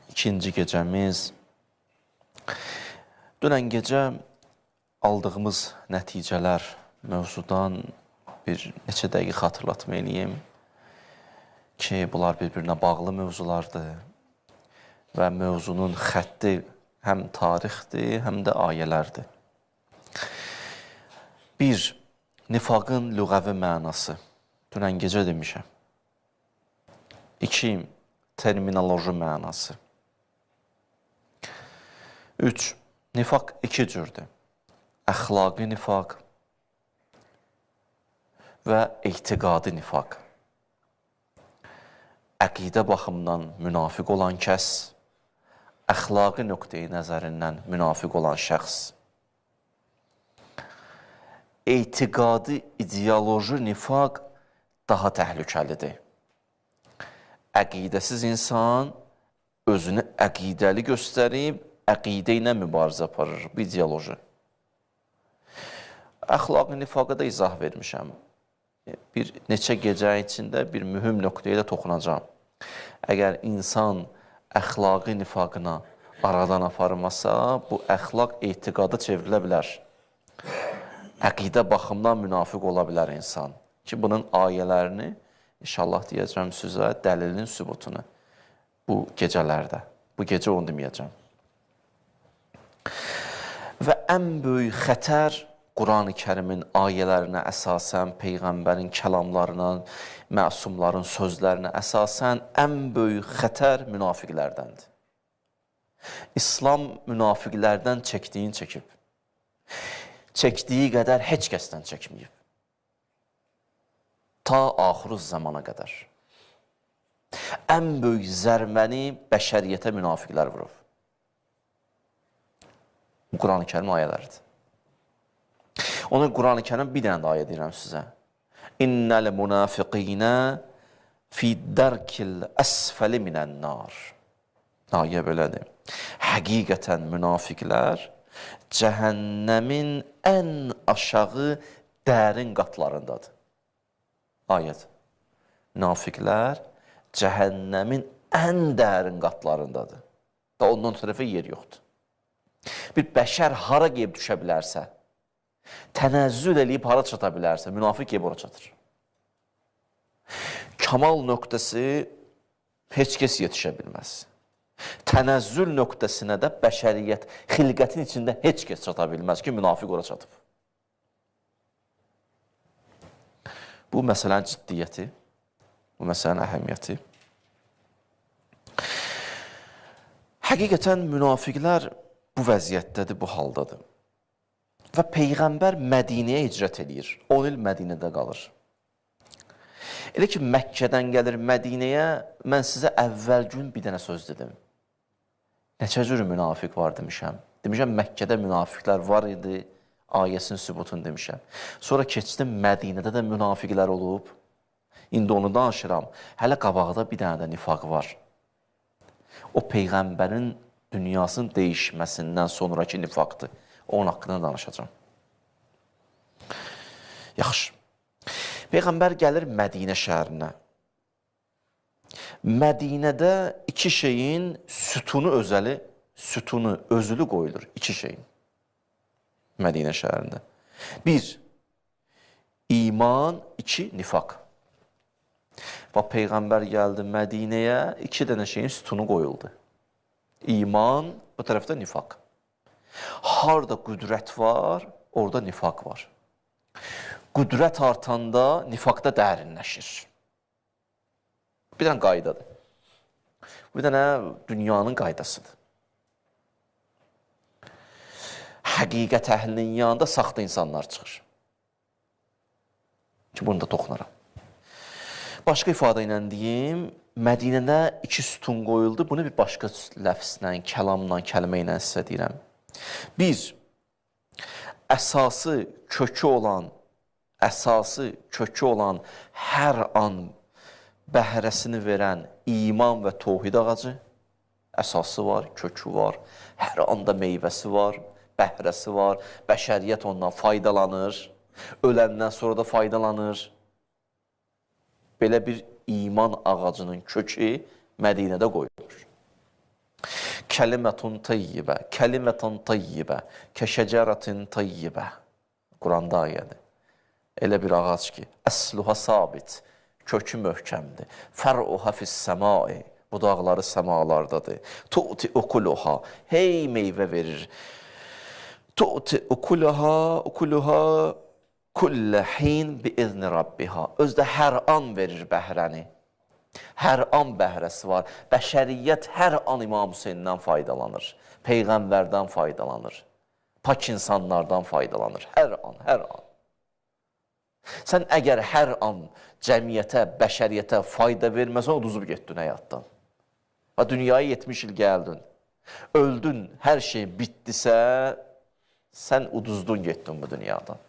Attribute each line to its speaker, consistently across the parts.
Speaker 1: ikinci gecəmiz. Dünən gecə aldığımız nəticələr mövzudan bir neçə dəqiqə xatırlatma eləyim ki, bunlar bir-birinə bağlı mövzulardır və mövzunun xətti həm tarixdir, həm də ayələrdir. Bir, nifaqın lüğəvi mənası. Dünən gecə demişəm. İki, terminoloji mənası. Üç, nifaq iki cürdür. Əxlaqi nifaq və etiqadi nifaq. Əqidə baxımından münafiq olan kəs, əxlaqi nöqteyi nəzərindən münafiq olan şəxs. Etiqadi ideoloji nifaq daha təhlükəlidir. Əqidəsiz insan özünü əqidəli göstərib, əqidə ilə mübarizə aparır, bu ideoloji. Əxlaqi nifaqa da izah vermişəm. Bir neçə gecə içində bir mühüm nöqtəyə də toxunacağam. Əgər insan əxlaqi nifaqına aradan aparmasa, bu əxlaq etiqada çevrilə bilər. Əqidə baxımdan münafiq ola bilər insan. Ki, bunun ayələrini inşallah deyəcəm sizə, dəlilin sübutunu bu gecələrdə. Bu gecə onu deməyəcəm. Və ən böyük xətər Qur'an-ı Kərimin ayələrinə əsasən, Peyğəmbərin kəlamlarına, məsumların sözlərinə əsasən ən böyük xətər münafiqlərdəndir. İslam münafiqlərdən çəkdiyini çəkib. Çəkdiyi qədər heç kəsdən çəkməyib. Ta axırı zamana qədər. Ən böyük zərbəni bəşəriyyətə münafiqlər vurub. Bu Qur'an-ı Kərim ayələridir. Ona Qur'an-ı Kərim bir dənə də ayə deyirəm sizə. İnnəl münafiqinə fi dərkil əsfəli minən-nar. Ayə belədir. Həqiqətən münafiqlər cəhənnəmin ən aşağı dərin qatlarındadır. Ayət. Münafiqlər cəhənnəmin ən dərin qatlarındadır. Da ondan tərəfə yer yoxdur. Bir bəşər hara gəlib düşə bilərsə, tənəzzül eləyib hara çata bilərsə, münafiq gəlib ora çatır. Kamal nöqtəsi heç kəs yetişə bilməz. Tənəzzül nöqtəsinə də bəşəriyyət, xilqətin içində heç kəs çata bilməz ki, münafiq ora çatıb. Bu məsələnin ciddiyyəti, bu məsələnin əhəmiyyəti. Həqiqətən münafiqlər bu vəziyyətdədir, bu haldadır. Və Peyğəmbər Mədinəyə hicrət eləyir. 10 il Mədinədə qalır. Elə ki, Məkkədən gəlir Mədinəyə, mən sizə əvvəl gün bir dənə söz dedim. Neçə cür münafiq var demişəm. Demişəm, Məkkədə münafiqlər var idi, ayəsinin sübutunu demişəm. Sonra keçdim, Mədinədə də münafiqlər olub. İndi onu danışıram. Hələ qabaqda bir dənə də nifaq var. O Peyğəmbərin dünyasının dəyişməsindən sonraki nifaqdır. Onun haqqında danışacağam. Yaxşı. Peyğəmbər gəlir Mədinə şəhərinə. Mədinədə iki şeyin sütunu özəli, sütunu özülü qoyulur. İki şeyin. Mədinə şəhərində. Bir, iman, iki, nifaq. Və Peyğəmbər gəldi Mədinəyə, iki dənə şeyin sütunu qoyuldu. İman, bu tərəfdə nifaq. Harda qüdrət var, orada nifaq var. Qüdrət artanda nifaq da dərinləşir. Bir dənə qaydadır. Bir dənə dünyanın qaydasıdır. Həqiqət əhlinin yanında saxta insanlar çıxır. Ki, bunu da toxunaram. Başqa ifadə ilə deyim, Mədinədə iki sütun qoyuldu. Bunu bir başqa ləfslə, kəlamla, kəlmə ilə sizə deyirəm. Bir, əsası kökü olan, hər an bəhrəsini verən iman və tohid ağacı, əsası var, kökü var, hər anda meyvəsi var, bəhrəsi var, bəşəriyyət ondan faydalanır, öləndən sonra da faydalanır. Belə bir iman ağacının kökü Mədinədə qoyulur. Kəlimətun tayyibə, kəlimətun tayyibə, kəşəcərətin tayyibə. Quranda ayədir. Elə bir ağac ki, əsluha sabit, kökü möhkəmdir. Fər'uha fis-səmai, budaqları səmalardadır. Tu'ti ukuluha, hey meyvə verir. Tu'ti ukuluha, ukuluha kullə hin biizni rabbiha. Özü də hər an verir bəhrəni. Hər an bəhrəsi var. Bəşəriyyət hər an İmam Hüseyndən faydalanır. Peyğəmbərdən faydalanır. Pak insanlardan faydalanır. Hər an, hər an. Sən əgər hər an cəmiyyətə, bəşəriyyətə fayda verməsən, uduzub getdin həyatdan. Və dünyaya 70 il gəldin. Öldün, hər şey bitdisə, sən uduzdun getdin bu dünyadan.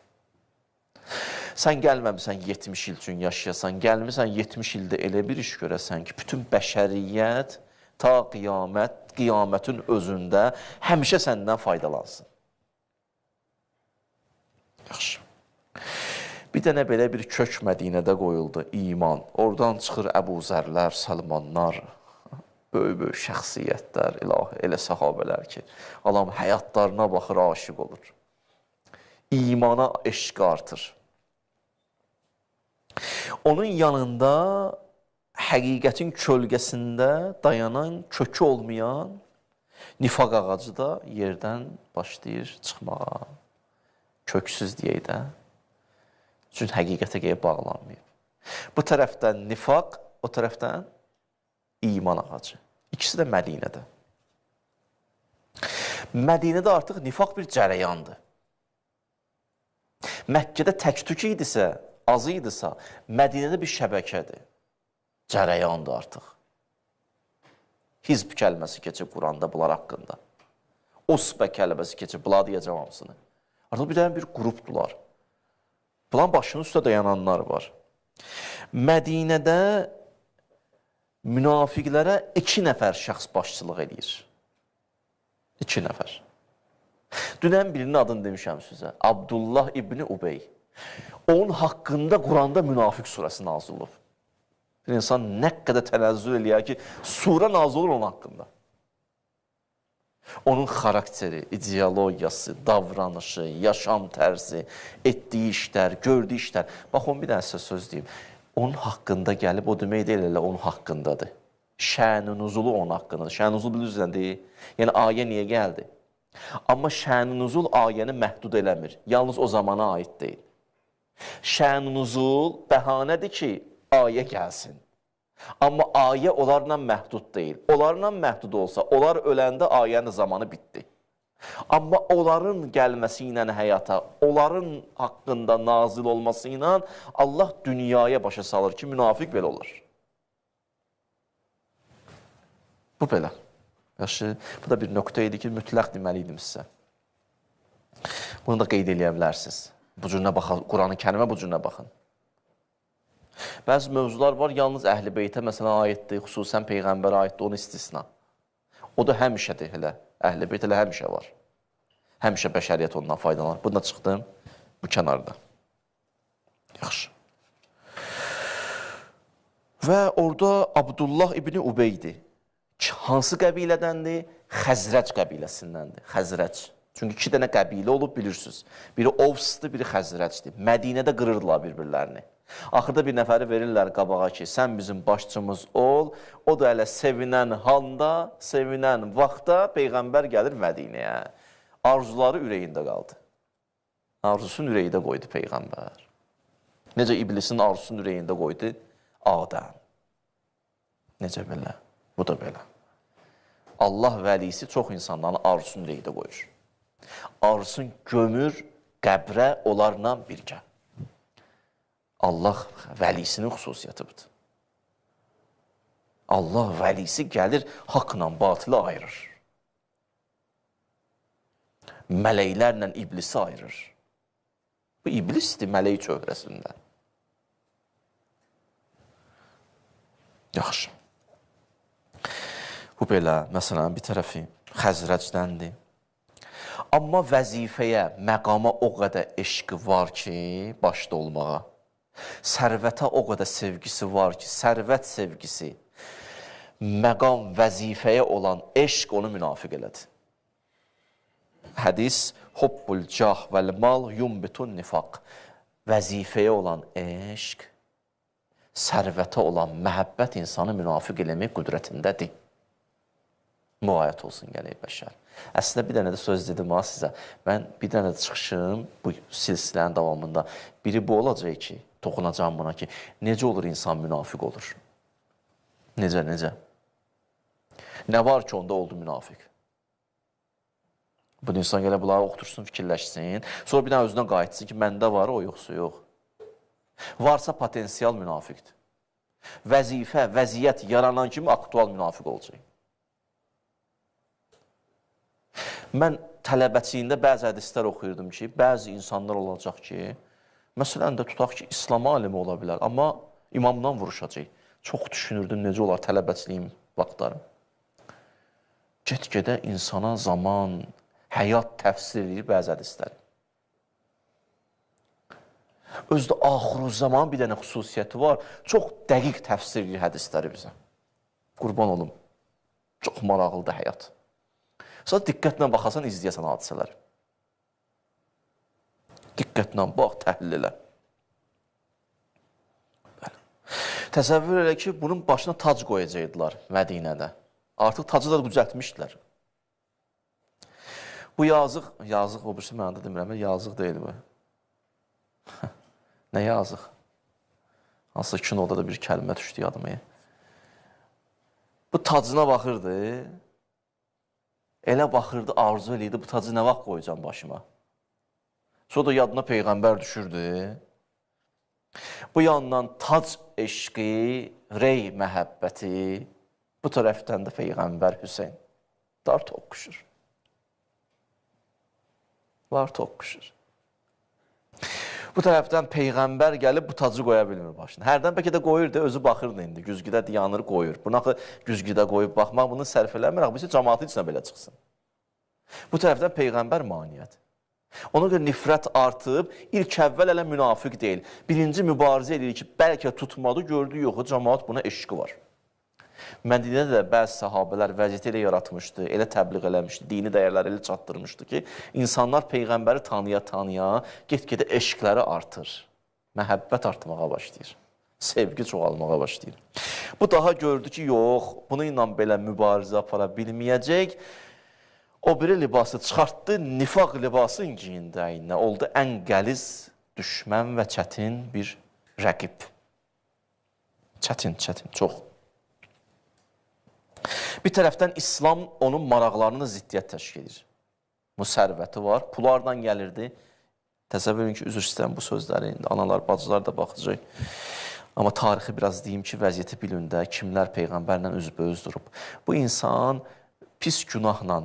Speaker 1: Sən gəlməmisən 70 il üçün yaşayasan, gəlmirsən 70 ildə elə bir iş görəsən ki, bütün bəşəriyyət ta qiyamət, qiyamətin özündə həmişə səndən faydalansın. Yaxşı. Bir dənə belə bir kök Mədinədə qoyuldu, iman. Oradan çıxır Əbu Zərlər, Salmanlar, böyük-böyük şəxsiyyətlər, ilahi, elə səhabələr ki, adam həyatlarına baxır, aşiq olur. İmana eşq artır. Onun yanında həqiqətin kölgəsində dayanan, kökü olmayan nifaq ağacı da yerdən başlayır çıxmağa. Köksüz deyək də. Çünki həqiqətə qeyb bağlanmayıb. Bu tərəfdən nifaq, o tərəfdən iman ağacı. İkisi də Mədinədə. Mədinədə artıq nifaq bir cərəyandır. Məkkədə tək-tük idisə, az idisə, Mədinədə bir şəbəkədir. Cərəyandır artıq. Hizb kəlməsi keçib Quranda bunlar haqqında. Osbə kəlməsi keçib, bunlar deyəcəm hamısını. Artıq bir dənə bir qrupdular. Bunların başının üstə dayananlar var. Mədinədə münafiqlərə 2 nəfər şəxs başçılıq eləyir. 2 nəfər. Dünən birinin adını demişəm sizə. Abdullah İbni Ubey. Onun haqqında Quranda Münafiq surəsi nazil olub. Bir insan nə qədər tənəzzül eləyər ki, surə nazil olur onun haqqında. Onun xarakteri, ideologiyası, davranışı, yaşam tərzi, etdiyi işlər, gördüyü işlər. Bax, onu bir dənə sizə söz deyim. Onun haqqında gəlib, o demək deyil elə onun haqqındadır. Şən-i nüzulu onun haqqındadır. Şən-i nüzul bilirsiniz nə deyil? Yəni, ayə niyə gəldi? Amma şən-i nüzul ayəni məhdud eləmir. Yalnız o zamana aid deyil. Şən-i nüzul bəhanədir ki, ayə gəlsin. Amma ayə onlarla məhdud deyil. Onlarla məhdud olsa, onlar öləndə ayənin zamanı bitdi. Amma onların gəlməsi ilə həyata, onların haqqında nazil olması ilə Allah dünyaya başa salır ki, münafiq belə olur. Bu belə. Yaxşı, bu da bir nöqtə idi ki, mütləq deməli idim sizə. Bunu da qeyd eləyə bilərsiniz. Bu cürünə baxın, Quran-ı Kərimə bu cürünə baxın. Bəzi mövzular var, yalnız Əhl-i Beytə məsələn aiddir, xüsusən Peyğəmbərə aiddir, onu istisna. O da həmişədir elə, Əhl-i Beyt elə həmişə var. Həmişə bəşəriyyət ondan faydalanır. Bunu da çıxdım bu kənarda. Yaxşı. Və orada Abdullah İbni Ubeydir. Hansı qəbilədəndir? Xəzrəc qəbiləsindəndir. Xəzrəc. Çünki 2 dənə qəbilə olub bilirsiniz. Biri Ovsdur, biri Xəzrəcdir. Mədinədə qırırdılar bir-birlərini. Axırda bir nəfəri verirlər qabağa ki, sən bizim başçımız ol. O da elə sevinən handa, sevinən vaxtda Peyğəmbər gəlir Mədinəyə. Arzuları ürəyində qaldı. Arzusunu ürəyində qoydu Peyğəmbər. Necə iblisin arzusunu ürəyində qoydu? Adəm. Necə belə? Bu da belə. Allah vəlisi çox insanların arzusunu ürəyində qoyur. Arzusunu gömür qəbrə onlarla birgə. Allah vəlisinin xüsusiyyəti budur. Allah vəlisi gəlir, haqla batili ayırır. Mələklərlə iblisi ayırır. Bu iblisdir mələk çöhrəsində. Yaxşı. Bu belə, məsələn, bir tərəfi Xəzrəcdəndir. Amma vəzifəyə, məqama o qədər eşqi var ki, başda olmağa. Sərvətə o qədər sevgisi var ki, sərvət sevgisi, Məqam, vəzifəyə olan eşq onu münafiq elədi. Hədis, hubbul cah vəl mal yumbitun nifaq. Vəzifəyə olan eşq, sərvətə olan məhəbbət insanı münafiq eləmək qüdrətindədir. Müayət olsun gələk bəşər. Əslində bir dənə də söz dedim ha sizə. Mən bir dənə də çıxışım bu silsilənin davamında. Biri bu olacaq ki, toxunacağım buna ki, necə olur insan münafiq olur? Necə, necə? Nə var ki, onda oldu münafiq? Bu insan gələ bunları oxutursun, fikirləşsin. Sonra bir dənə özünə qayıtsın ki, məndə var, o yoxsa yox. Varsa potensial münafiqdir. Vəzifə, vəziyyət yaranan kimi aktual münafiq olacaq. Mən tələbəçiliyində bəzi hədislər oxuyurdum ki, bəzi insanlar olacaq ki, məsələn də tutaq ki, İslam alimi ola bilər, amma imamdan vuruşacaq. Çox düşünürdüm, necə olar tələbəçiliyim vaxtlarım. Get-gedə insana zaman, həyat təfsir edir bəzi hədisləri. Özdə axır zaman bir dənə xüsusiyyəti var, çox dəqiq təfsir edir hədisləri bizə. Qurban olum, çox maraqlıdır həyat. Sonra diqqətlə baxasan, izləyəsən hadisələri. Diqqətlə bax, təhlil elə. Bəli. Təsəvvür elə ki, bunun başına tac qoyacaqdılar Mədinədə. Artıq tacı da düzəltmişdilər. Bu yazıq, yazıq o birisi mənada demirəm, yazıq deyil bu. Nə yazıq? Hansısa kinoda da bir kəlmə düşdü yadıma. Bu tacına baxırdı. Elə baxırdı, arzu eləyirdi, bu tacı nə vaxt qoyacam başıma? Sonra da yadına Peyğəmbər düşürdü. Bu yandan tac eşqi, rey məhəbbəti, bu tərəfdən də Peyğəmbər Hüseyn. Dar toqquşur. Var toqquşur. Bu tərəfdən Peyğəmbər gəlib bu tacı qoya bilmir başına. Hərdən bəlkə də qoyurdu, özü baxırdı indi. Güzgüdə dayanır, qoyur. Bunu axı güzgüdə qoyub baxmaq, bunu sərf eləmir. Axı, cəmaatın içinə belə çıxsın. Bu tərəfdən Peyğəmbər maniyyət. Ona görə nifrət artıb, ilk əvvəl hələ münafiq deyil. Birinci mübarizə edir ki, bəlkə tutmadı, gördü, yox, cəmaat buna eşqi var. Mədinədə də bəzi sahabələr vəziyyəti elə yaratmışdı, elə təbliğ eləmişdi, dini dəyərləri elə çatdırmışdı ki, insanlar Peyğəmbəri tanıya-tanıya get-gedə eşqləri artır, məhəbbət artmağa başlayır, sevgi çoxalmağa başlayır. Bu daha gördü ki, yox, bununla belə mübarizə apara bilməyəcək. O biri libası çıxartdı, nifaq libasını giyindi əyninə. Oldu ən qəliz düşmən və çətin bir rəqib. Çətin, çətin, çox. Bir tərəfdən İslam onun maraqlarını ziddiyyət təşkil edir. Bu sərvəti var, pulu hardan gəlirdi? Təsəvvür edin ki, üzr istəyirəm bu sözləri, indi analar, bacılar da baxacaq. Amma tarixi biraz deyim ki, vəziyyəti bilin də, kimlər Peyğəmbərlə üzbəüz durub. Bu insan pis günahla,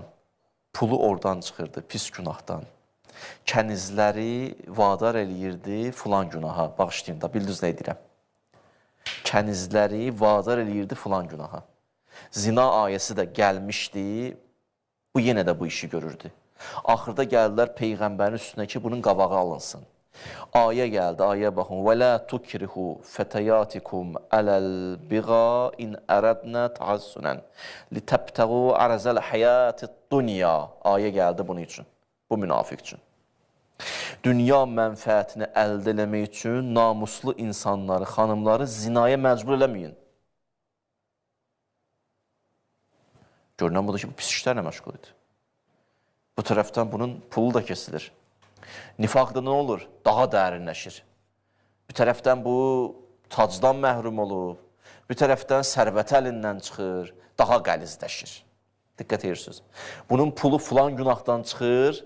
Speaker 1: pulu oradan çıxırdı, pis günahdan. Kənizləri vadar eləyirdi filan günaha. Bağışlayın da, bildiniz nə edirəm. Kənizləri vadar eləyirdi filan günaha. Zina ayəsi də gəlmişdi, bu yenə də bu işi görürdü. Axırda gəldilər Peyğəmbərin üstünə ki, bunun qabağı alınsın. Ayə gəldi, ayə baxın. وَلَا تُكْرِهُ فَتَيَاتِكُمْ عَلَى الْبِغَا اِنْ أَرَدْنَا تَحَسُّنًا لِتَبْتَغُوا عَرَزَ الْحَيَاتِ الدُّنْيَا. Ayə gəldi bunun üçün, bu münafiq üçün. Dünya mənfəətini əldə eləmək üçün namuslu insanları, xanımları zinaya məcbur eləməyin. Görünən budur ki, bu pis işlərlə məşğul idi. Bu tərəfdən bunun pulu da kesilir. Nifaq da nə olur? Daha dərinləşir. Bir tərəfdən bu tacdan məhrum olub, bir tərəfdən sərvət əlindən çıxır, daha qəlizləşir. Diqqət edirsiniz. Bunun pulu filan günahdan çıxır,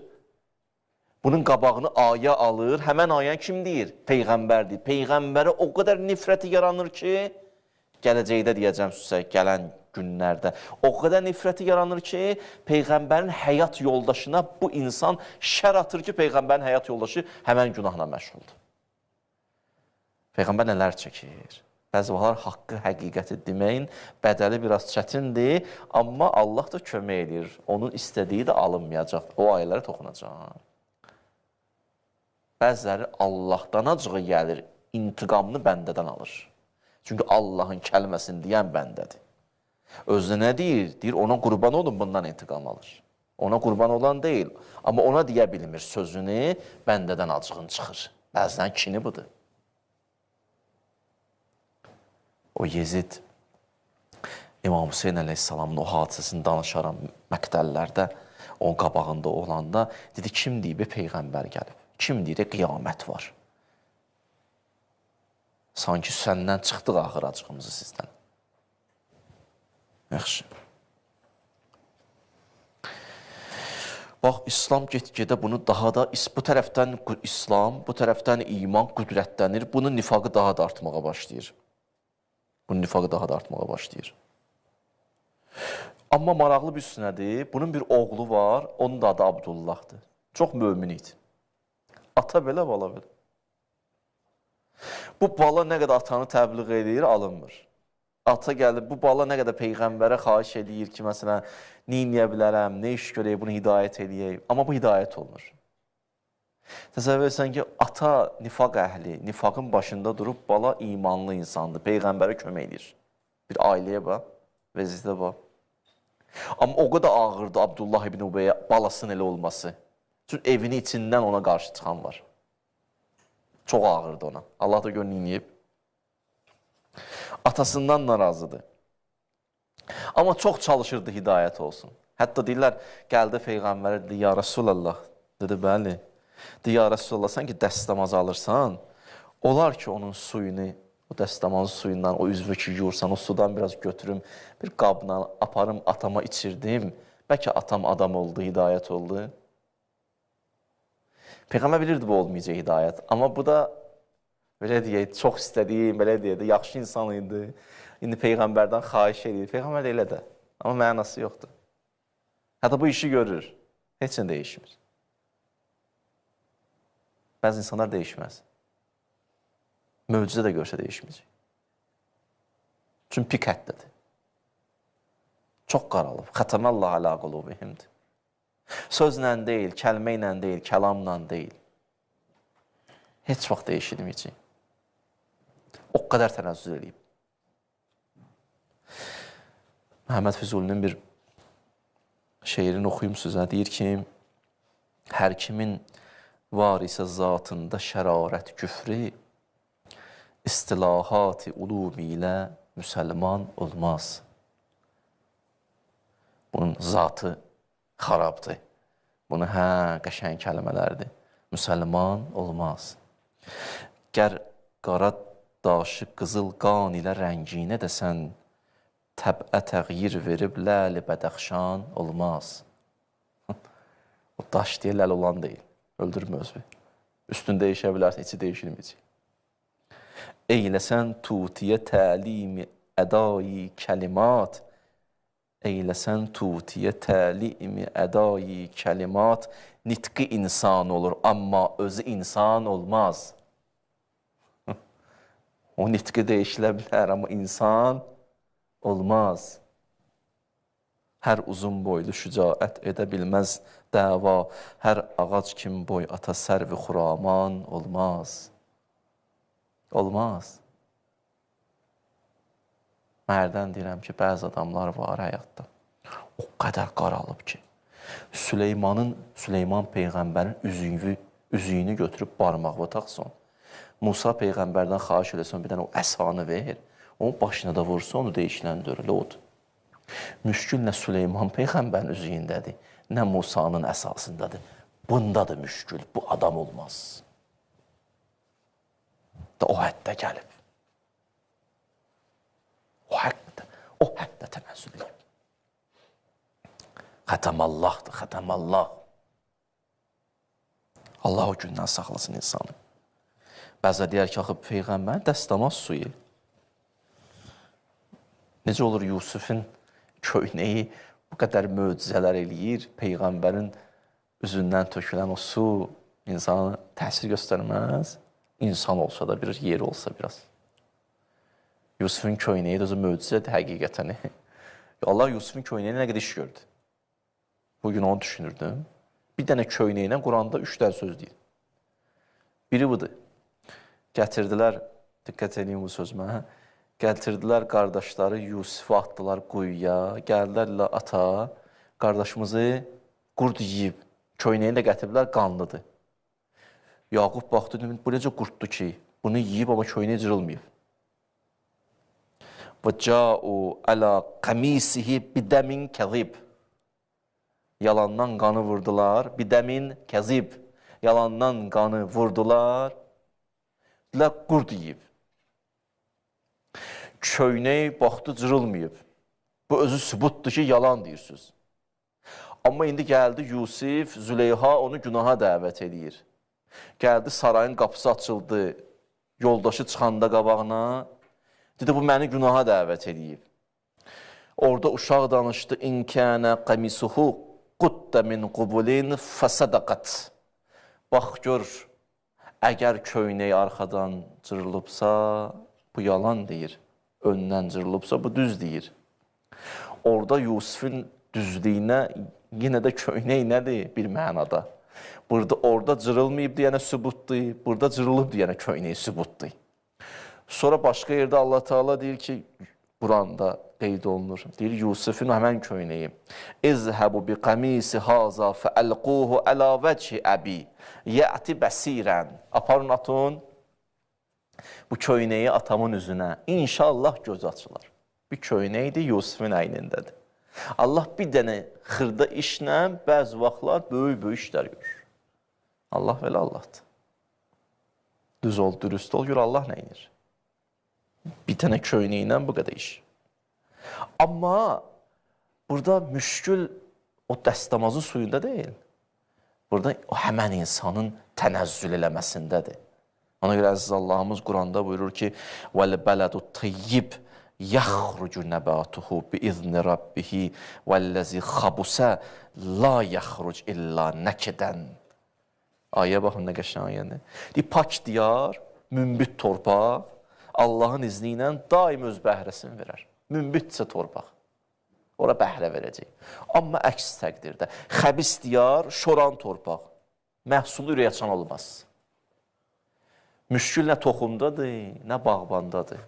Speaker 1: bunun qabağını ayə alır. Həmən ayəni kim deyir? Peyğəmbər deyir. Peyğəmbərə o qədər nifrəti yaranır ki, gələcəkdə deyəcəm sizə, gələn günlərdə. O qədər nifrəti yaranır ki, Peyğəmbərin həyat yoldaşına bu insan şər atır ki, Peyğəmbərin həyat yoldaşı həmən günahla məşğuldur. Peyğəmbər nələr çəkir? Bəzi vaxtlar haqqı, həqiqəti deməyin bədəli biraz çətindir, amma Allah da kömək edir. Onun istədiyi də alınmayacaq, o ayələrə toxunacaq. Bəziləri Allahdan acığı gəlir, intiqamını bəndədən alır. Çünki Allahın kəlməsini deyən bəndədir. Özünə nə deyir? Deyir, ona qurban olun, bundan intiqam alır. Ona qurban olan deyil. Amma ona deyə bilmir sözünü, bəndədən acığın çıxır. Bəzən kini budur. O Yezid, İmam Hüseyin əleyhissalamın o hadisəsini danışaram məqtəllərdə, onun qabağında olanda, dedi, kim deyir, bir peyğəmbər gəlib. Kim deyir, qiyamət var. Sanki səndən çıxdıq axır acığımızı sizdən. Yaxşı. Bax, İslam get-gedə bunu daha da, bu tərəfdən İslam, bu tərəfdən iman qüdrətlənir. Bunun nifaqı daha da artmağa başlayır. Bunun nifaqı daha da artmağa başlayır. Amma maraqlı bir nədir? Bunun bir oğlu var, onun da adı Abdullahdır. Çox mömin idi. Ata belə, bala belə. Bu bala nə qədər atanı təbliğ edir, alınmır. Ata gəlib, bu bala nə qədər peyğəmbərə xahiş eləyir ki, məsələn, nə eləyə bilərəm, nə iş görək, bunu hidayət eləyək. Amma bu hidayət olmur. Təsəvvür etsən ki, ata nifaq əhli, nifaqın başında durub bala imanlı insandır, peyğəmbərə kömək eləyir. Bir ailəyə bax, vəziyyətə bax. Amma o qədər ağırdı Abdullah ibn Ubeyə balasının elə olması. Çünki evinin içindən ona qarşı çıxan var. Çox ağırdı ona. Allah da gör neyniyib. Atasından narazıdır. Amma çox çalışırdı hidayət olsun. Hətta deyirlər, gəldi Peyğəmbərə, dedi, ya Rəsulallah. Dedi, bəli. Dedi, ya Rəsulallah, sən ki dəstəmaz alırsan, olar ki onun suyunu, o dəstəmazın suyundan, o üzvü ki yuyursan, o sudan biraz götürüm, bir qabla aparım, atama içirdim. Bəlkə atam adam oldu, hidayət oldu. Peyğəmbər bilirdi bu olmayacaq hidayət. Amma bu da, belə deyək, çox istədiyim, belə deyək, yaxşı insan idi. İndi Peyğəmbərdən xahiş edir. Peyğəmbər də elə də. Amma mənası yoxdur. Hətta bu işi görür. Heç nə dəyişmir. Bəzi insanlar dəyişməz. Möcüzə də görsə dəyişməyəcək. Çünki pik həddədir. Çox qaralıb. Xətəməllah alə qulubihimdir. Sözlə deyil, kəlmə ilə deyil, kəlamla deyil. Heç vaxt dəyişilməyəcək. O qədər tənəzzül eləyib. Məhəmməd Füzulinin bir şeirini oxuyum sizə. Deyir ki, hər kimin var isə zatında şərarət küfrü, istilahat-ı ulumi ilə müsəlman olmaz. Bunun zatı xarabdır. Bunu qəşəng kəlmələrdir. Müsəlman olmaz. Gər qara daşı qızıl qan ilə rənginə desən, təbə təğyir verib ləl-i bədəxşan olmaz. O daş deyə ləl olan deyil. Öldürmə özünü. Üstün dəyişə bilərsən, içi dəyişilməyəcək. Eyləsən tutiyə təlimi ədayi kəlimat, eyləsən tutiyə təlimi ədayi kəlimat, nitqi insan olur, amma özü insan olmaz. O nitqi dəyişilə bilər, amma insan olmaz. Hər uzun boylu şücaət edə bilməz dəva, hər ağac kim boy ata sərvi xuraman olmaz. Olmaz. Mən hərdən deyirəm ki, bəzi adamlar var həyatda. O qədər qaralıb ki, Süleyman Peyğəmbərin üzüyünü götürüb barmağına taxsın. Musa Peyğəmbərdən xahiş eləsin, bir dənə o əsanı ver, onun başına da vursun, onu dəyişiləndir, elə odur. Müşkül nə Süleyman Peyğəmbərin üzüyündədir, nə Musanın əsasındadır. Bundadır müşkül, bu adam olmaz. Da o həddə gəlib. O həddə tənəzzül edib. Xətəmallahdır, xətəmallah. Allah o gündən saxlasın insanı. Bəzə deyər ki, axı Peyğəmbərin dəstəmaz suyu. Necə olur Yusufun köynəyi bu qədər möcüzələr eləyir, Peyğəmbərin üzündən tökülən o su insana təsir göstərməz. İnsan olsa da, bir yeri olsa biraz. Yusufun köynəyi də özü möcüzədir həqiqətən. Allah Yusufun köynəyinə nə qədər iş gördü. Bugün onu düşünürdüm. Bir dənə köynəyinə Quranda 3 dənə söz deyir. Biri budur. Gətirdilər, diqqət edin bu sözümə, Gətirdilər qardaşları, Yusifi atdılar quyuya. Gəldilər ata, qardaşımızı qurd yiyib. Köynəyini də gətiriblər, qanlıdır. Yaqub baxdı, bu necə qurddur ki, bunu yiyib, amma köynəyi cırılmayıb. Və ca'u əla qəmisihi bidəmin kəzib. Yalandan qanı vurdular. Bidəmin kəzib. Yalandan qanı vurdular. Dedilər, qurd yiyib. Köynək baxdı, cırılmayıb. Bu özü sübutdur ki, yalan deyirsiniz. Amma indi gəldi Yusif, Züleyha onu günaha dəvət edir. Gəldi, sarayın qapısı açıldı, yoldaşı çıxanda qabağına. Dedi, bu məni günaha dəvət edib. Orada uşaq danışdı, İnkənə qəmisuhu quddə min qubulin fəsədəqət. Bax, gör, əgər köynək arxadan cırılıbsa, bu yalan deyir. Öndən cırılıbsa, bu düz deyir. Orada Yusifin düzlüyünə yenə də köynək nədir bir mənada? Burada orada cırılmayıb deyənə sübutdur, burada cırılıb deyənə köynək sübutdur. Sonra başqa yerdə Allah Teala deyir ki, Quranda qeyd olunur. Deyir, Yusufun həmən köynəyi. İzhəbu bi qəmisi haza fəəlquhu əla vəchi əbi yəti bəsirən. Aparın, atın bu köynəyi atamın üzünə. İnşallah göz açılar. Bir köynəkdir, Yusufun əynindədir. Allah bir dənə xırda işlə bəzi vaxtlar böyük-böyük işlər görür. Allah belə Allahdır. Düz ol, dürüst ol, gör Allah nə edir. Bir dənə köynəklə bu qədər iş. Amma burada müşkül o dəstəmazın suyunda deyil. Burada o həmən insanın tənəzzül eləməsindədir. Ona görə əziz Allahımız Quranda buyurur ki, وَالْبَلَدُ الطَّيِّبُ يَخْرُجُ نَبَاتُهُ بِإِذْنِ رَبِّهِ وَالَّذِي خَبُثَ لَا يَخْرُجُ إِلَّا نَكِدًا. Ayə baxın nə qəşəng ayədir. Deyir, pak diyar, münbit torpaq Allahın izni ilə daim öz bəhrəsini verər. Münbitsə torpaq, ora bəhrə verəcək. Amma əks təqdirdə, xəbis diyar, şoran torpaq, məhsulu ürək açan olmaz. Müşkül nə toxumdadır, nə bağbandadır,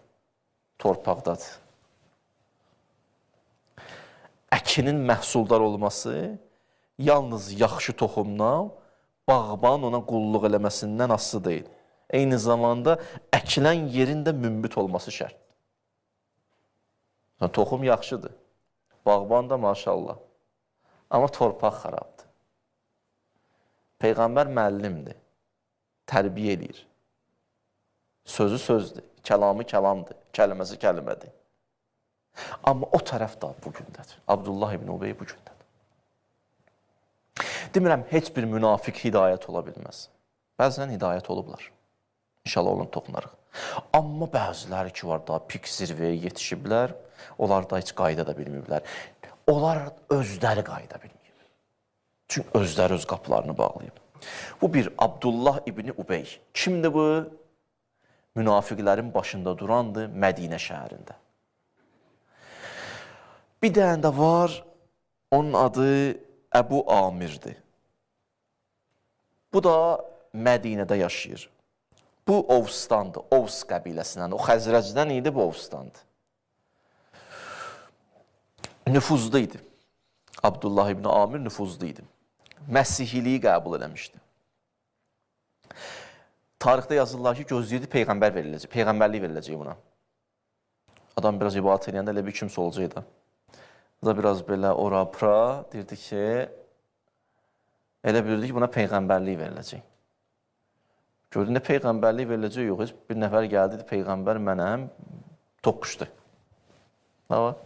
Speaker 1: torpaqdadır. Əkinin məhsuldar olması yalnız yaxşı toxumdan, bağban ona qulluq eləməsindən asılı deyil. Eyni zamanda əkilən yerin də münbit olması şərtdir. Toxum yaxşıdır, bağban da maşallah. Amma torpaq xarabdır. Peyğəmbər müəllimdir, tərbiyə eləyir. Sözü sözdür, kəlamı kəlamdır, kəlməsi kəlmədir. Amma o tərəf də bugündədir. Abdullah ibn Ubey bugündədir. Demirəm, heç bir münafiq hidayət ola bilməz. Bəzən hidayət olublar. İnşallah onu toxunarıq. Amma bəziləri ki var, daha pik zirvəyə yetişiblər, onlar da heç qayda da bilməyiblər. Onlar özləri qayda bilməyib. Çünki özləri öz qapılarını bağlayıb. Bu bir Abdullah ibni Ubey. Kimdir bu? Münafiqlərin başında durandı Mədinə şəhərində. Bir dənə də var, onun adı Əbu Amirdir. Bu da Mədinədə yaşayır. Bu Ovstandır, Ovs qəbiləsindən. O Xəzrəcdən idi, bu Ovstandır. Nüfuzlu idi. Abdullah ibn Amir nüfuzlu idi. Məsihiliyi qəbul eləmişdi. Tarixdə yazırlar ki, gözləyirdi peyğəmbər veriləcək, peyğəmbərlik veriləcək buna. Adam biraz ibadət eləyəndə elə bir kimsə olacaqdı. Bu da biraz belə ora-pura deyirdi ki, elə bilirdi ki, buna peyğəmbərlik veriləcək. Gördü, nə peyğəmbərlik veriləcək yox, heç bir nəfər gəldi, dedi, peyğəmbər mənəm, toqquşdu. Nə var?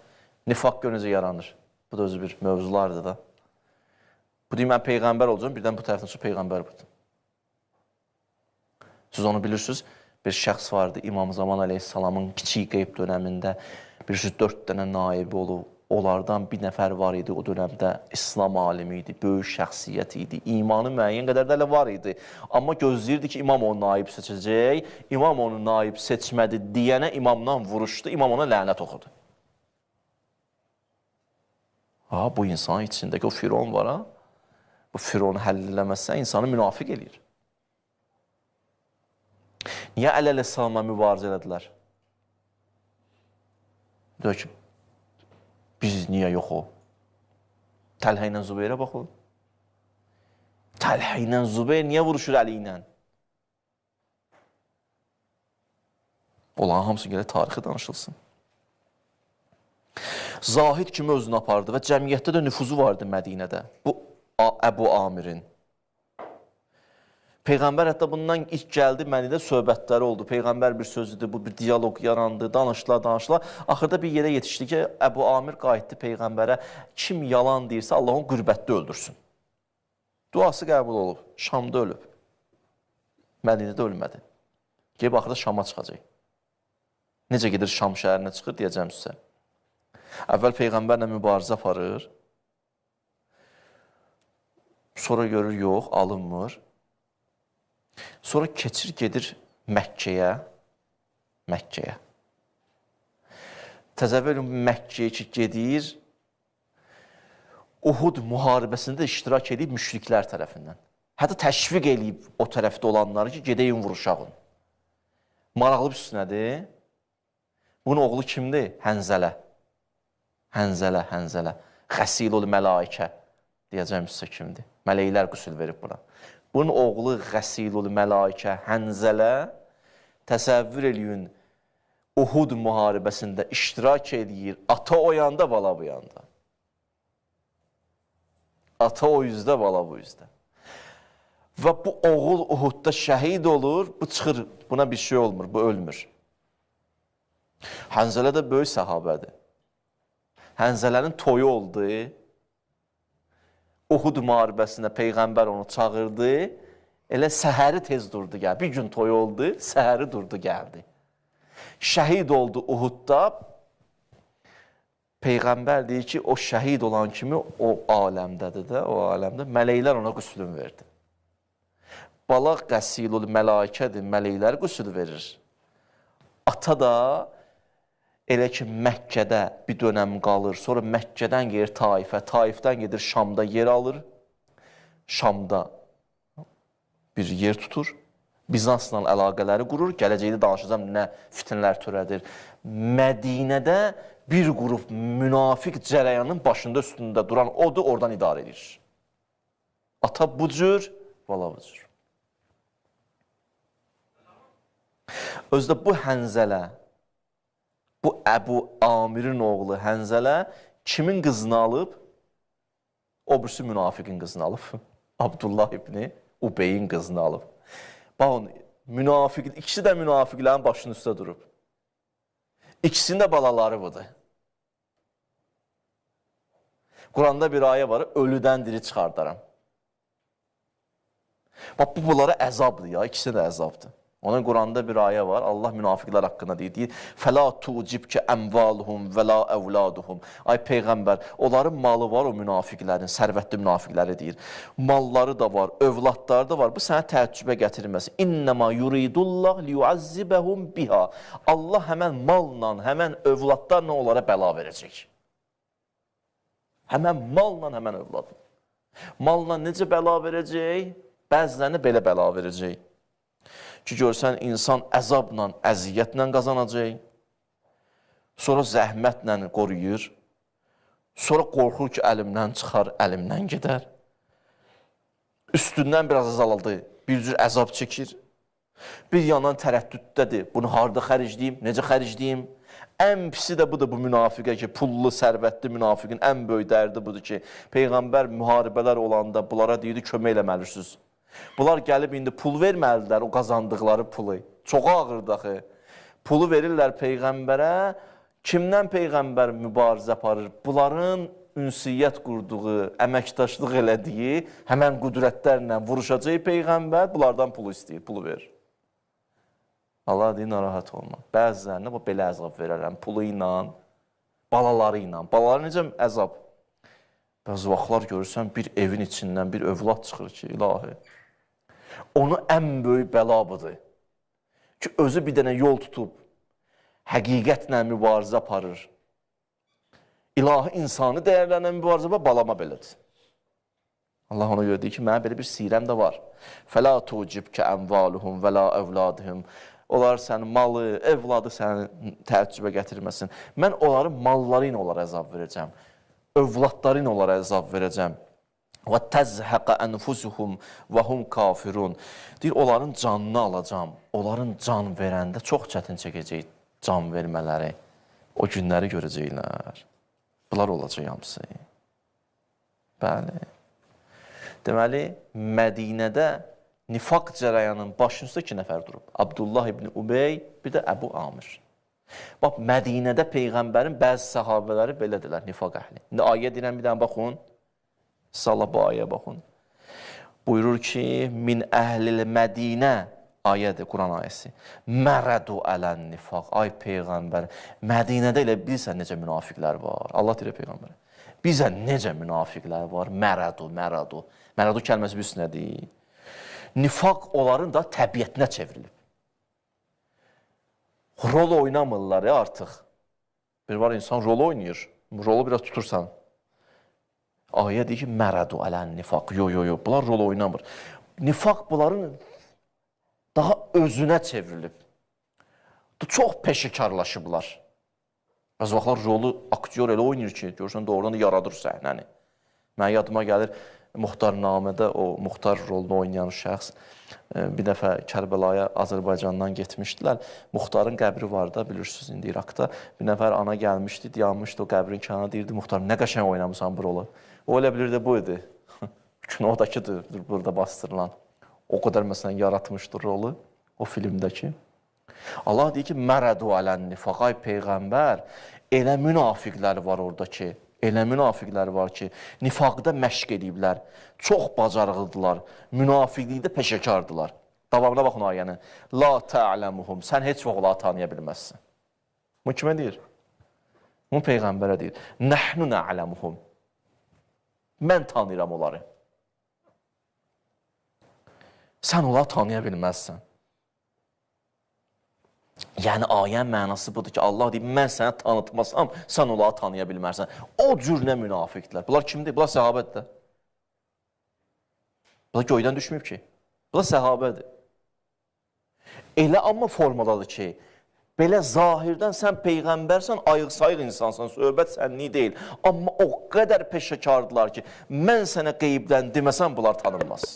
Speaker 1: Nifaq gör necə yaranır. Bu da özü bir mövzulardır da. Bu deyir, mən peyğəmbər olacağam, birdən bu tərəfdən sonra peyğəmbər budur. Siz onu bilirsiniz, bir şəxs vardı İmam Zaman əleyhissalamın kiçik qeyb dönəmində, bilirsiniz, 4 dənə naibi olub. Onlardan bir nəfər var idi o dönəmdə, İslam alimi idi, böyük şəxsiyyət idi, imanı müəyyən qədər də elə var idi. Amma gözləyirdi ki, imam onu naib seçəcək, imam onu naib seçmədi deyənə imamdan vuruşdu, imam ona lənət oxudu. Ha, bu insanın içindəki o Firon var ha, bu Fironu həll eləməzsə insanı münafiq eləyir. Niyə Əli əleyhissalamla mübarizə elədilər? Deyir ki, biz niyə yox o? Təlhə ilə Zübeyrə baxın. Təlhə ilə Zübeyir niyə vuruşur Əli ilə? Olan hamısı gələ tarixi danışılsın. Zahid kimi özünü apardı və cəmiyyətdə də nüfuzu vardı Mədinədə. Bu Əbu Amirin. Peyğəmbər hətta bundan ilk gəldi, Mədinədə söhbətləri oldu. Peyğəmbər bir sözüdür, bu bir diyaloq yarandı, danışdılar, danışdılar. Axırda bir yerə yetişdi ki, Əbu Amir qayıtdı Peyğəmbərə, kim yalan deyirsə Allah onu qürbətdə öldürsün. Duası qəbul olub, Şamda ölüb. Mədinədə ölmədi. Gəlib axırda Şama çıxacaq. Necə gedir Şam şəhərinə çıxır, deyəcəm sizə. Əvvəl Peyğəmbərlə mübarizə aparır. Sonra görür, yox, alınmır. Sonra keçir, gedir Məkkəyə. Məkkəyə. Təsəvvür edin, Məkkəyə ki, gedir, Uhud müharibəsində iştirak edib müşriklər tərəfindən. Hətta təşviq eləyib o tərəfdə olanları ki, gedəyin vuruşağın. Maraqlı bir söz nədir? Bunun oğlu kimdir? Hənzələ. Hənzələ, Hənzələ. Xəsilul məlaikə. Deyəcəm sizə kimdir? Mələklər qüsül verib buna. Bunun oğlu Xəsilul məlaikə Hənzələ, təsəvvür eləyin, Uhud müharibəsində iştirak eləyir. Ata o yanda, bala bu yanda. Ata o yüzdə, bala bu yüzdə. Və bu oğul Uhudda şəhid olur, bu çıxır, buna bir şey olmur, bu ölmür. Hənzələ də böyük səhabədir. Hənzələnin toyu oldu. Uhud müharibəsində Peyğəmbər onu çağırdı. Elə səhəri tez durdu gəldi. Bir gün toyu oldu, səhəri durdu gəldi. Şəhid oldu Uhudda. Peyğəmbər deyir ki, o şəhid olan kimi o aləmdədir də, o aləmdə mələklər ona qüslün verdi. Bala qəsilul məlakədir, mələklər qüsül verir. Ata da elə ki, Məkkədə bir dönəm qalır, sonra Məkkədən gedir Taifə, Taifdən gedir Şamda yer alır. Şamda bir yer tutur. Bizansla əlaqələri qurur. Gələcəkdə danışacağam nə fitnələr törədir. Mədinədə bir qrup münafiq cərəyanın başında üstündə duran odur, oradan idarə edir. Ata bu cür, bala bu cür. Özdə bu Hənzələ, bu Əbu Amirin oğlu Hənzələ kimin qızını alıb? O birisi münafiqin qızını alıb. Abdullah ibni Ubeyin qızını alıb. Baxın, münafiq, ikisi də münafiqlərin başının üstə durub. İkisinin də balaları budur. Quranda bir ayə var, ölüdən diri çıxardaram. Bax, bu bunlara əzabdır ya, ikisi də əzabdır. Ona Quranda bir ayə var, Allah münafiqlər haqqında deyir, "Fəla tucibkə əmvaluhum və la əvladuhum." Ay Peyğəmbər, onların malı var o münafiqlərin, sərvətli münafiqləri deyir. Malları da var, övladları da var. Bu sənə təəccübə gətirməsin. İnnəma yuridullah liyuazzibəhum biha. Allah həmən malla, həmən övladlarla onlara bəla verəcək. Həmən malla, həmən övladla. Malla necə bəla verəcək? Bəzilərinə belə bəla verəcək. Ki, görsən, insan əzabla, əziyyətlə qazanacaq, sonra zəhmətlə qoruyur, sonra qorxur ki, əlimdən çıxar, əlimdən gedər. Üstündən biraz azalaldı, bir cür əzab çəkir. Bir yandan tərəddüddədir, bunu harada xərcləyim, necə xərcləyim? Ən pisi də budur bu münafiqə ki, pullu, sərvətli münafiqin ən böyük dərdi budur ki, Peyğəmbər müharibələr olanda bunlara deyirdi, kömək eləməlisiniz. Bunlar gəlib indi pul verməlidirlər o qazandıqları pulu. Çox ağırdır axı. Pulu verirlər Peyğəmbərə. Kimdən Peyğəmbər mübarizə aparır? Bunların ünsiyyət qurduğu, əməkdaşlıq elədiyi həmən qüdrətlərlə vuruşacaq Peyğəmbər bunlardan pulu istəyir, pulu verir. Allah deyir, narahat olma. Bəzilərinə bu belə əzab verərəm. Pulu ilə, balaları ilə. Balaları necə əzab? Bəzi vaxtlar görürsən, bir evin içindən bir övlad çıxır ki, ilahi. Onu ən böyük bəla budur. Ki, özü bir dənə yol tutub, həqiqətlə mübarizə aparır. İlahi insanı dəyərlərlə mübarizə aparır, balama belədir. Allah ona görə deyir ki, mənə belə bir sirəm də var. Fəla tucibkə əmvaluhum və la əvladuhum. Onlar sənin malı, övladı səni təəccübə gətirməsin. Mən onların malları ilə onlara əzab verəcəm. Övladları ilə onlara əzab verəcəm. Və təzhəqə ənfusuhum və hum kafirun. Deyir, onların canını alacam. Onların can verəndə çox çətin çəkəcək can vermələri. O günləri görəcəklər. Bunlar olacaq hamısı. Bəli. Deməli, Mədinədə nifaq cərəyanının başının üstə 2 nəfər durub. Abdullah ibn Ubey, bir də Əbu Amir. Bax, Mədinədə Peyğəmbərin bəzi səhabələri belədirlər, nifaq əhli. İndi ayə deyirəm, bir dənə baxın. Sala bu ayəyə baxın. Buyurur ki, min əhlil Mədinə, ayədir, Quran ayəsi. Mərədu ələn nifaq. Ay Peyğəmbər, Mədinədə elə bilirsən necə münafiqlər var. Allah deyir Peyğəmbərə. Bizə necə münafiqlər var? Mərədu, mərədu. Mərədu kəlməsi bilirsin nədir? Nifaq onların da təbiətinə çevrilib. Rol oynamırlar ya artıq. Bir var insan rol oynayır. Rolu biraz tutursan. Ayə deyir ki, mərədu ələn nifaq. Yo, yo, yo. Bunlar rol oynamır. Nifaq bunların daha özünə çevrilib. Çox peşəkarlaşıblar. Bəzi vaxtlar rolu aktyor elə oynayır ki, görürsən doğrudan da yaradır səhnəni. Mənə yadıma gəlir, Muxtarnamədə o Muxtar rolunu oynayan şəxs bir dəfə Kərbəlaya Azərbaycandan getmişdilər. Muxtarın qəbri var da, bilirsiniz indi İraqda. Bir nəfər ana gəlmişdi, dayanmışdı o qəbrin kənarında, deyirdi, Muxtar, nə qəşəng oynamışsan bu rolu. O elə bilirdi, bu idi. Kinodakıdır, burada bastırılan. O qədər məsələn yaratmışdı rolu o filmdəki. Allah deyir ki, mərədu ələn nifaq, ay Peyğəmbər, elə münafiqlər var orada ki, elə münafiqlər var ki, nifaqda məşq ediblər, çox bacarıqlıdırlar, münafiqlikdə peşəkardılar. Davamına baxın ayənin. La tə'ləmuhum, sən heç vaxt onları tanıya bilməzsin. Bu kimə deyir? Bunu Peyğəmbərə deyir. Nəhnu nə'ləmuhum. Mən tanıyıram onları. Sən onları tanıya bilməzsən. Yəni, ayənin mənası budur ki, Allah deyir, mən sənə tanıtmasam, sən onları tanıya bilmərsən. O cür nə münafiqdirlər. Bunlar kimdir? Bunlar səhabədir. Bunlar göydən düşməyib ki. Bunlar səhabədir. Elə amma formadadır ki, belə zahirdən sən peyğəmbərsən, ayıq-sayıq insansan, söhbət sənlik deyil. Amma o qədər peşəkardılar ki, mən sənə qeybdən deməsəm, bunlar tanınmaz.